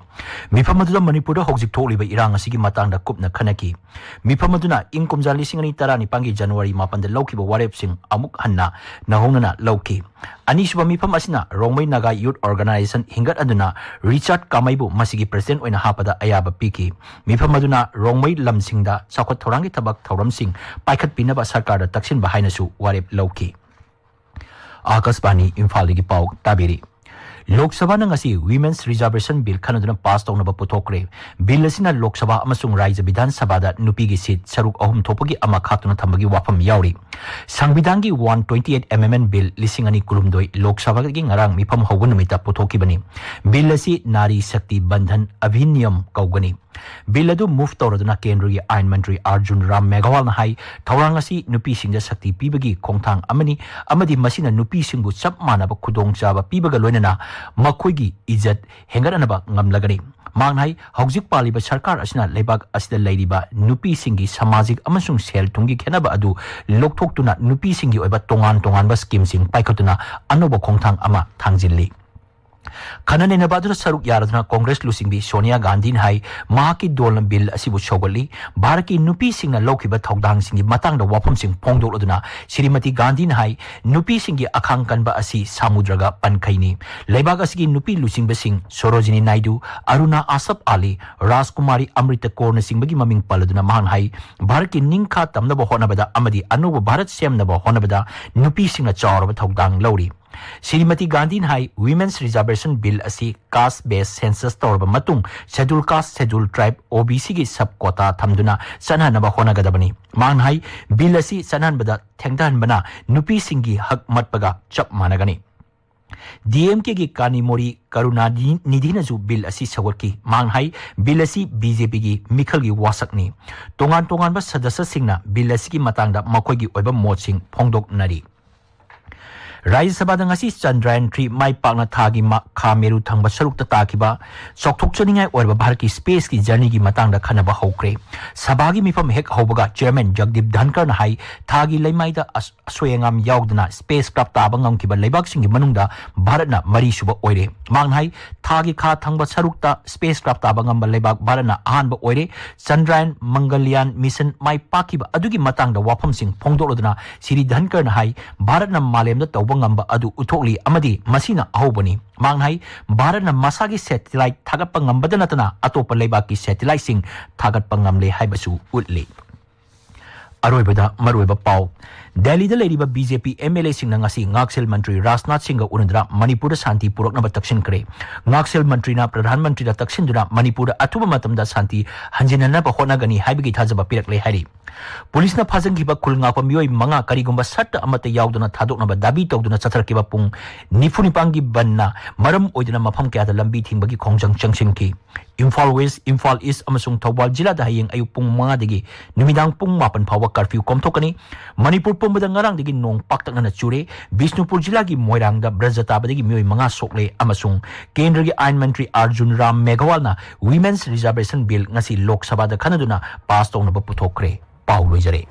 ꯃꯤꯐꯝ ꯑꯗꯨꯗ ꯃꯅꯤꯄꯨꯔꯗ ꯍꯧꯖꯤꯛ ꯊꯣꯛꯂꯤꯕ ꯏꯔꯥꯡ ꯑꯁꯤꯒꯤ ꯃꯇꯥꯡꯗ ꯀꯨꯞꯅ ꯈꯟꯅꯈꯤ꯫ ꯃꯤꯐꯝ ꯑꯗꯨꯅ ꯏꯪ ꯀꯨꯝꯖꯥ ꯂꯤꯁꯤꯡ ꯑꯅꯤ ꯇꯔꯥꯅꯤꯄꯥꯟꯒꯤ ꯖꯅꯋꯥꯔꯤ ꯃꯥꯄꯟꯗ ꯂꯧꯈꯤꯕ ꯋꯥꯔꯦꯞꯁꯤꯡ ꯑꯃꯨꯛ ꯍꯟꯅ ꯅꯧꯍꯧꯅꯅ ꯂꯧꯈꯤ꯫ ꯑꯅꯤꯁꯨꯕ ꯃꯤꯐꯝ ꯑꯁꯤꯅ ꯔꯣꯡꯃꯩ ꯅꯥꯒꯥ ꯌꯨꯊ ꯑꯣꯔꯒꯅꯥꯏꯖꯦꯁꯟ ꯍꯤꯡꯒꯠꯍꯟꯗꯨꯅ ꯔꯤꯆꯥꯔꯗ ꯀꯥꯃꯩꯕꯨ ꯃꯁꯤꯒꯤ ꯄ꯭ꯔꯁꯤꯗꯦꯟꯠ ꯑꯣꯏꯅ ꯍꯥꯞꯄꯗ ꯑꯌꯥꯕ ꯄꯤꯈꯤ꯫ ꯃꯤꯐꯝ ꯑꯗꯨꯅ ꯔꯣꯡꯃꯩ ꯂꯝꯁꯤꯡꯗ ꯆꯥꯎꯈꯠ ꯊꯧꯔꯥꯡꯒꯤ ꯊꯕꯛ ꯊꯧꯔꯝꯁꯤꯡ ꯄꯥꯏꯈꯠꯄꯤꯅꯕ ꯁꯔꯀꯥꯔꯗ ꯇꯛꯁꯤꯟꯕ ꯍꯥꯏꯅꯁꯨ ꯋꯥꯔꯦꯞ ꯂꯧꯈꯤ꯫ ꯑꯥꯀꯥꯁꯕꯥꯅꯤ ꯏꯝꯐꯥꯜꯗꯒꯤ ꯄꯥꯎ ꯇꯥꯕꯤꯔꯤ꯫ ꯂꯣꯛ ꯁꯚꯥꯅ ꯉꯁꯤ Women's Reservation Bill ꯈꯟꯅꯗꯨꯅ ꯄꯥꯁ ꯇꯧꯅꯕ ꯄꯨꯊꯣꯛꯈ꯭ꯔꯦ꯫ ꯕꯤꯜ ꯑꯁꯤꯅ ꯂꯣꯛ ꯁꯚꯥ ꯑꯃꯁꯨꯡ ꯔꯥꯖ꯭ꯌ ꯕꯤꯙꯥꯟ ꯁꯚꯥꯗ ꯅꯨꯄꯤꯒꯤ ꯁꯤꯠ ꯁꯔꯨꯛ ꯑꯍꯨꯝ ꯊꯣꯛꯄꯒꯤ ꯑꯃ ꯈꯥꯛꯇꯨꯅ ꯊꯝꯕꯒꯤ ꯋꯥꯐꯝ ꯌꯥꯎꯔꯤ꯫ ꯁꯪꯕꯤꯙꯥꯟꯒꯤ ꯋꯥꯟ ꯇ꯭ꯋꯦꯟꯇꯤ ꯑꯩꯠ ꯑꯦꯃꯦꯟꯃꯦꯟ ꯕꯤꯜ ꯂꯤꯁꯤꯡ ꯑꯅꯤ ꯀꯨꯟꯍꯨꯝꯗꯣꯏ ꯂꯣꯛ ꯁꯚꯥꯒꯤ ꯉꯔꯥꯡ ꯃꯤꯐꯝ ꯍꯧꯕ ꯅꯨꯃꯤꯠꯇ ꯄꯨꯊꯣꯛꯈꯤꯕꯅꯤ꯫ ꯕꯤꯜ ꯑꯁꯤ ꯅꯥꯔꯤ ꯁꯛꯇꯤ ꯕꯟꯙꯟ ꯑꯙꯤꯅꯤꯌꯝ ꯀꯧꯒꯅꯤ꯫ ꯕꯤꯜ ꯑꯗꯨ ꯃꯨꯚ ꯇꯧꯔꯗꯨꯅ ꯀꯦꯟꯗ꯭ꯔꯒꯤ ꯑꯥꯏꯟ ꯃꯟꯇ꯭ꯔꯤ ꯑꯔꯖꯨꯟ ꯔꯥꯝ ꯃꯦꯘꯋꯥꯜꯅ ꯍꯥꯏ, ꯊꯧꯔꯥꯡ ꯑꯁꯤ ꯅꯨꯄꯤꯁꯤꯡꯗ ꯁꯛꯇꯤ ꯄꯤꯕꯒꯤ ꯈꯣꯡꯊꯥꯡ ꯑꯃꯅꯤ ꯑꯃꯗꯤ ꯃꯁꯤꯅ ꯅꯨꯄꯤꯁꯤꯡꯕꯨ ꯆꯞ ꯃꯥꯟꯅꯕ ꯈꯨꯗꯣꯡꯆꯥꯕ ꯄꯤꯕꯒ ꯂꯣꯏꯅꯅ ꯃꯈꯣꯏꯒꯤ ꯏꯖꯠ ꯍꯦꯟꯒꯠꯍꯟꯅꯕ ꯉꯝꯂꯒꯅꯤ꯫ ꯃꯍꯥꯛꯅ ꯍꯥꯏ, ꯍꯧꯖꯤꯛ ꯄꯥꯜꯂꯤꯕ ꯁꯔꯀꯥꯔ ꯑꯁꯤꯅ ꯂꯩꯕꯥꯛ ꯑꯁꯤꯗ ꯂꯩꯔꯤꯕ ꯅꯨꯄꯤꯁꯤꯡꯒꯤ ꯁꯃꯥꯖꯤꯛ ꯑꯃꯁꯨꯡ ꯁꯦꯜ ꯊꯨꯝꯒꯤ ꯈꯦꯠꯅꯕ ꯑꯗꯨ ꯂꯧꯊꯣꯛꯇꯨꯅ ꯅꯨꯄꯤꯁꯤꯡꯒꯤ ꯑꯣꯏꯕ ꯇꯣꯉꯥꯟ ꯇꯣꯉꯥꯟꯕ ꯁ꯭ꯀꯤꯝꯁꯤꯡ ꯄꯥꯏꯈꯠꯇꯨꯅ ꯑꯅꯧꯕ ꯈꯣꯡꯊꯥꯡ ꯑꯃ ꯊꯥꯡꯖꯤꯜꯂꯤ꯫ ꯈꯟꯅ ꯅꯩꯅꯕ ꯑꯗꯨꯗ ꯁꯔꯨꯛ ꯌꯥꯔꯗꯨꯅ ꯀꯣꯡꯒ꯭ꯔꯦꯁ ꯂꯨꯆꯤꯡꯕꯤ ꯁꯣꯅꯤꯌꯥ ꯒꯥꯟꯙꯤꯅ ꯍꯥꯏ, ꯃꯍꯥꯛꯀꯤ ꯗꯣꯜꯅ ꯕꯤꯜ ꯑꯁꯤꯕꯨ ꯁꯧꯒꯠꯂꯤ꯫ ꯚꯥꯔꯠꯀꯤ ꯅꯨꯄꯤꯁꯤꯡꯅ ꯂꯧꯈꯤꯕ ꯊꯧꯗꯥꯡꯁꯤꯡꯒꯤ ꯃꯇꯥꯡꯗ ꯋꯥꯐꯝꯁꯤꯡ ꯐꯣꯡꯗꯣꯛꯂꯗꯨꯅ ꯁ꯭ꯔꯤꯃꯇꯤ ꯒꯥꯟꯙꯤꯅ ꯍꯥꯏ, ꯅꯨꯄꯤꯁꯤꯡꯒꯤ ꯑꯈꯥꯡ ꯀꯟꯕ ꯑꯁꯤ ꯁꯥꯃꯨꯗ꯭ꯔꯒ ꯄꯟꯈꯩꯅꯤ꯫ ꯂꯩꯕꯥꯛ ꯑꯁꯤꯒꯤ ꯅꯨꯄꯤ ꯂꯨꯆꯤꯡꯕꯁꯤꯡ ꯁꯣꯔꯣꯖꯤꯅꯤ ꯅꯥꯏꯗꯨ, ꯑꯔꯨꯅꯥ ꯑꯁꯐ ꯑꯥꯂꯤ, ꯔꯥꯖꯀꯨꯃꯥꯔꯤ ꯑꯃ꯭ꯔꯤꯇ ꯀꯣꯔꯅꯆꯤꯡꯕꯒꯤ ꯃꯃꯤꯡ ꯄꯜꯂꯗꯨꯅ ꯃꯍꯥꯛꯅ ꯍꯥꯏ, ꯚꯥꯔꯠꯀꯤ ꯅꯤꯡꯈꯥ ꯇꯝꯅꯕ ꯍꯣꯠꯅꯕꯗ ꯑꯃꯗꯤ ꯑꯅꯧꯕ ꯚꯥꯔꯠ ꯁꯦꯝꯅꯕ ꯍꯣꯠꯅꯕꯗ ꯅꯨꯄꯤꯁꯤꯡꯅ ꯆꯥꯎꯔꯕ ꯊꯧꯗꯥꯡ ꯂꯧꯔꯤ꯫ ꯁ꯭ꯔꯤꯃꯇꯤ ꯒꯥꯟꯙꯤꯅ ꯍꯥꯏ, Women's Reservation Bill ꯑꯁꯤ caste based census ꯇꯧꯔꯕ ꯃꯇꯨꯡ Scheduled Caste, Scheduled Tribe, OBCꯒꯤ sub quota ꯊꯝꯗꯨꯅ ꯆꯠꯅꯍꯟꯅꯕ ꯍꯣꯠꯅꯒꯗꯕꯅꯤ꯫ ꯃꯍꯥꯛꯅ ꯍꯥꯏ, ꯕꯤꯜ ꯑꯁꯤ ꯆꯠꯅꯍꯟꯕꯗ ꯊꯦꯡꯊꯍꯟꯕꯅ ꯅꯨꯄꯤꯁꯤꯡꯒꯤ ꯍꯛ ꯃꯠꯄꯒ ꯆꯞ ꯃꯥꯟꯅꯒꯅꯤ꯫ DMKꯒꯤ ꯀꯥꯅꯤꯃꯣꯔꯤ ꯀꯔꯨꯅꯥꯅꯤꯙꯤꯅꯁꯨ ꯕꯤꯜ ꯑꯁꯤ ꯁꯧꯒꯠꯈꯤ꯫ ꯃꯍꯥꯛꯅ ꯍꯥꯏ, ꯕꯤꯜ ꯑꯁꯤ BJPꯒꯤ ꯃꯤꯈꯜꯒꯤ ꯋꯥꯁꯛꯅꯤ꯫ ꯇꯣꯉꯥꯟ ꯇꯣꯉꯥꯟꯕ ꯁꯗꯁ꯭ꯌꯁꯤꯡꯅ ꯕꯤꯜ ꯑꯁꯤꯒꯤ ꯃꯇꯥꯡꯗ ꯃꯈꯣꯏꯒꯤ ꯑꯣꯏꯕ ꯃꯣꯠꯁꯤꯡ ꯐꯣꯡꯗꯣꯛꯅꯔꯤ꯫ ꯔꯥꯖ꯭ꯌ ꯁꯚꯥꯗ ꯉꯁꯤ ꯆꯟꯗ꯭ꯔꯌꯥꯟ ꯊ꯭ꯔꯤ ꯃꯥꯏ ꯄꯥꯛꯅ ꯊꯥꯒꯤ ꯃ-, ꯈꯥ ꯃꯦꯔꯨ ꯊꯪꯕ ꯁꯔꯨꯛꯇ ꯇꯥꯈꯤꯕ ꯆꯥꯎꯊꯣꯛꯆꯅꯤꯡꯉꯥꯏ ꯑꯣꯏꯔꯕ ꯚꯥꯔꯠꯀꯤ spaceꯀꯤ journeyꯒꯤ ꯃꯇꯥꯡꯗ ꯈꯟꯅꯕ ꯍꯧꯈ꯭ꯔꯦ꯫ ꯁꯚꯥꯒꯤ ꯃꯤꯐꯝ ꯍꯦꯛ ꯍꯧꯕꯒ Chairman ꯖꯒꯗꯤꯞ ꯙꯟꯀꯔꯅ ꯍꯥꯏ, ꯊꯥꯒꯤ ꯂꯩꯃꯥꯏꯗ ꯑꯁ-, ꯑꯁꯣꯏ ꯑꯉꯥꯝ ꯌꯥꯎꯗꯅ spacecraft ꯇꯥꯕ ꯉꯝꯈꯤꯕ ꯂꯩꯕꯥꯛꯁꯤꯡꯒꯤ ꯃꯅꯨꯡꯗ ꯚꯥꯔꯠꯅ ꯃꯔꯤꯁꯨꯕ ꯑꯣꯏꯔꯦ꯫ ꯃꯍꯥꯛꯅ ꯍꯥꯏ, ꯊꯥꯒꯤ ꯈꯥ ꯊꯪꯕ ꯁꯔꯨꯛꯇ spacecraft ꯇꯥꯕ ꯉꯝꯕ ꯂꯩꯕꯥꯛ ꯚꯥꯔꯠꯅ ꯑꯍꯥꯟꯕ ꯑꯣꯏꯔꯦ꯫ ꯆꯟꯗ꯭ꯔꯌꯥꯟ ꯃꯪꯒꯜꯌꯥꯟ mission ꯃꯥꯏ ꯄꯥꯛꯈꯤꯕ ꯑꯗꯨꯒꯤ ꯃꯇꯥꯡꯗ ꯋꯥꯐꯝꯁꯤꯡ ꯐꯣꯡꯗꯣꯛꯂꯗꯨꯅ ꯁ꯭ꯔꯤ ꯙꯟꯀꯔꯅ ꯍꯥꯏ, ꯚꯥꯔꯠꯅ ꯃꯥꯂꯦꯝꯗ ꯇꯧꯕ ꯉꯝꯕ ꯑꯗꯨ ꯎꯠꯊꯣꯛꯂꯤ ꯑꯃꯗꯤ ꯃꯁꯤꯅ ꯑꯍꯧꯕꯅꯤ꯫ ꯃꯍꯥꯛꯅ ꯍꯥꯏ, ꯚꯥꯔꯠꯅ ꯃꯁꯥꯒꯤ satellite ꯊꯥꯒꯠꯄ ꯉꯝꯕꯗ ꯅꯠꯇꯅ ꯑꯇꯣꯞꯄ ꯂꯩꯕꯥꯛꯀꯤ satelliteꯁꯤꯡ ꯊꯥꯒꯠꯄ ꯉꯝꯂꯦ ꯍꯥꯏꯕꯁꯨ ꯎꯠꯂꯤ꯫ ꯑꯔꯣꯏꯕꯗ ꯃꯔꯨꯑꯣꯏꯕ ꯄꯥꯎ꯫ ꯗꯦꯜꯂꯤꯗ ꯂꯩꯔꯤꯕ B J P M L ꯑꯦꯁꯤꯡꯅ ꯉꯁꯤ ꯉꯥꯛꯁꯦꯜ ꯃꯟꯇ꯭ꯔꯤ ꯔꯥꯖꯅꯥꯊ ꯁꯤꯡꯒ ꯎꯅꯗꯨꯅ ꯃꯅꯤꯄꯨꯔꯗ ꯁꯥꯟꯇꯤ ꯄꯨꯔꯛꯅꯕ ꯇꯛꯁꯤꯟꯈ꯭ꯔꯦ꯫ ꯉꯥꯛꯁꯦꯜ ꯃꯟꯇ꯭ꯔꯤꯅ ꯄ꯭ꯔꯙꯥꯟ ꯃꯟꯇ꯭ꯔꯤꯗ ꯇꯛꯁꯤꯟꯗꯨꯅ ꯃꯅꯤꯄꯨꯔꯗ ꯑꯊꯨꯕ ꯃꯇꯝꯗ ꯁꯥꯟꯇꯤ ꯍꯟꯖꯤꯟꯅꯅꯕ ꯍꯣꯠꯅꯒꯅꯤ ꯍꯥꯏꯕꯒꯤ ꯊꯥꯖꯕ ꯄꯤꯔꯛꯂꯦ ꯍꯥꯏꯔꯤ꯫ ꯄꯨꯂꯤꯁꯅ ꯐꯥꯖꯤꯟꯈꯤꯕ ꯈꯨꯜ ꯉꯥꯛꯄ ꯃꯤꯑꯣꯏ ꯃꯉꯥ ꯀꯔꯤꯒꯨꯝꯕ ꯁꯔꯠ ꯑꯃꯠꯇ ꯌꯥꯎꯗꯅ ꯊꯥꯗꯣꯛꯅꯕ ꯗꯥꯕꯤ ꯇꯧꯗꯨꯅ ꯆꯠꯊꯔꯛꯈꯤꯕ ꯄꯨꯡ ꯅꯤꯐꯨ ꯅꯤꯄꯥꯟꯒꯤ ꯕꯟꯅ ꯃꯔꯝ ꯑꯣꯏꯗꯨꯅ ꯃꯐꯝ ꯀꯌꯥꯗ ꯂꯝꯕꯤ ꯊꯤꯡꯕꯒꯤ ꯈꯣꯡꯖꯪ ꯆꯪꯁꯤꯟꯈꯤ꯫ ꯏꯝꯐꯥꯜ ꯋꯦꯁ, ꯏꯝꯐꯥꯜ ꯏꯁ ꯑꯃꯁꯨꯡ ꯊꯧꯕꯥꯜ ꯖꯤꯂꯥꯗ ꯍꯌꯦꯡ ꯑꯌꯨꯛ ꯄꯨꯡ ꯃꯉꯥꯗꯒꯤ ꯅꯨꯃꯤꯗꯥꯡ ꯄꯨꯡ ꯃꯥꯄꯟ ꯐꯥꯎꯕ ꯀꯔꯐ꯭ꯌꯨ ꯀꯣꯝꯊꯣꯛꯀꯅꯤ꯫ ꯃꯅꯤꯄꯨꯔ ꯄꯨꯝꯕꯗ ꯉꯔꯥꯡꯗꯒꯤ ꯅꯣꯡ ꯄꯥꯛꯇꯛꯅꯅ ꯆꯨꯔꯦ꯫ ꯕꯤꯁꯅꯨꯄꯨꯔ ꯖꯤꯂꯥꯒꯤ ꯃꯣꯏꯔꯥꯡꯗ ꯕ꯭ꯔꯖ ꯇꯥꯕꯗꯒꯤ ꯃꯤꯑꯣꯏ ꯃꯉꯥ ꯁꯣꯛꯂꯦ ꯑꯃꯁꯨꯡ ꯀꯦꯟꯗ꯭ꯔꯒꯤ ꯑꯥꯏꯟ ꯃꯟꯇ꯭ꯔꯤ Arjun Ram ꯃꯦꯘꯋꯥꯜꯅ Women's Reservation Bill ꯉꯁꯤ ꯂꯣꯛ ꯁꯚꯥꯗ ꯈꯟꯅꯗꯨꯅ ꯄꯥꯁ ꯇꯧꯅꯕ ꯄꯨꯊꯣꯛꯈ꯭ꯔꯦ꯫ ꯄꯥꯎ ꯂꯣꯏꯖꯔꯦ꯫